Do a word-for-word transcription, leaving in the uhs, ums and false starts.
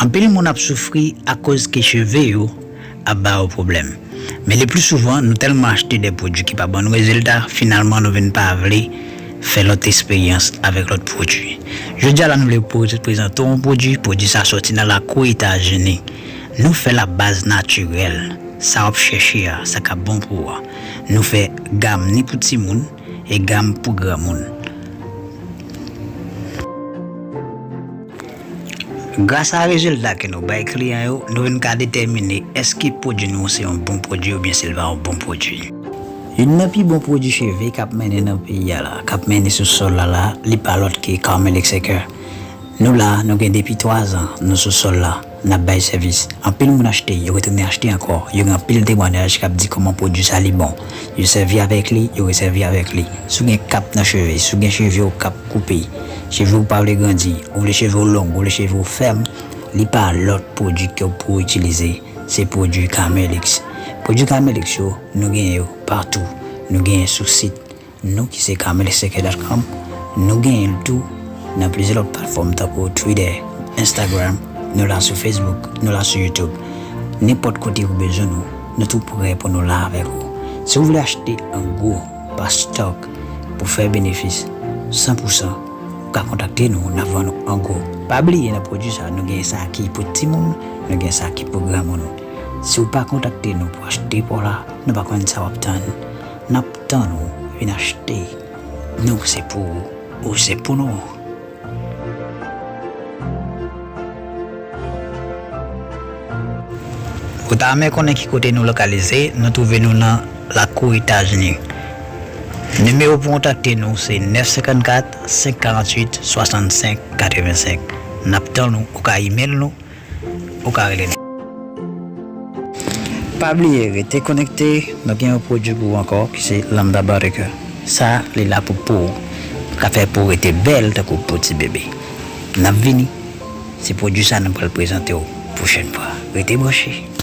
Anpil moun ap soufri akoz ke cheve yo ap ba yo pwoblèm. Men le pli souvan, nou tèlman achte de pwodui ki pa ban nou rezilta, finalman nou vin pa vle fè lòt esperyans avèk lòt pwodui. Jodi a la, nou vle pre-, prezante w yon pwodui. Pwodui sa sòti nan lakou Etazini. Nou fè l a baz natirèl. Sa w ap chèche a, sa k ap bon pou ou a. Nou fè gam ni pou timoun e gam pou granmoun. Gras a rezilta ke nou bay kliyan yo, nou vin ka detèmine èske pwodui nou se yon bon pwodui oubyen si l pa yon bon pwodui. Youn nan pi bon pwodui cheve k ap mennen nan peyi a la, k ap mennen sou sòl la la, li pa lòt ke Carmelic Seca. Nou la, nou gen depi twa zan, nou sou sòl la, n ap bay sèvis. Anpil moun achte, yo retounen achte ankò. Yo gen anpil temwayaj k ap di kòman pwodui sa li bon. Yo sèvi avèk li, yo resèvi avèk li. Si w gen kap nan cheve, si w gen cheve w k ap koupe, cheve w pa vle grandi, ou vle cheve w long, ou vle cheve w fèm, li pa lòt pwodui ke w pou itilize, se pwodui Carmelic. Pwodui Carmelic yo, nou gen yo patou. Nou gen sou sit nou ki se Carmelic Seca dot com. Nou genyen l tou nan plizyè lòt platfòm tankou Twitter, Instagram, nou la sou Facebook, nou la sou YouTube. Nenpòt kote ou bezwen nou, nou tou prè pou nou la avèk ou. Si w vle achte an gwo, pa stòk, pou fè benefis san pou san, ou ka kontakte nou, n ap vann ou an gwo. Pa bliye nan pwodui sa, nou gen sa ki pou timoun, nou gen sa ki pou granmoun. Si w pa kontakte nou pou achte pa w la, nou pa konn sa w ap tann. N ap tann ou vin achte. Nou se pou ou, ou se pou nou. Ou ta renmen konnen ki kote nou lokalize? Nou twouve nou nan lakou Etazini. Nimewo pou kontakte nou se nèf senkannkat, senk karanntuit, swasannsenk, katrevensenk. N ap tann ou, ou ka imèl nou, ou ka rele nou. Pa bliye, rete konekte, nou gen yon pwodui pou ou ankò ki se Lambda Body Care. Sa, li la pou po w. Ka fè po w rete bèl tankou po ti bebe. N ap vini. Se pwodui sa nou pral prezante w pwochèn fwa. Rete branche.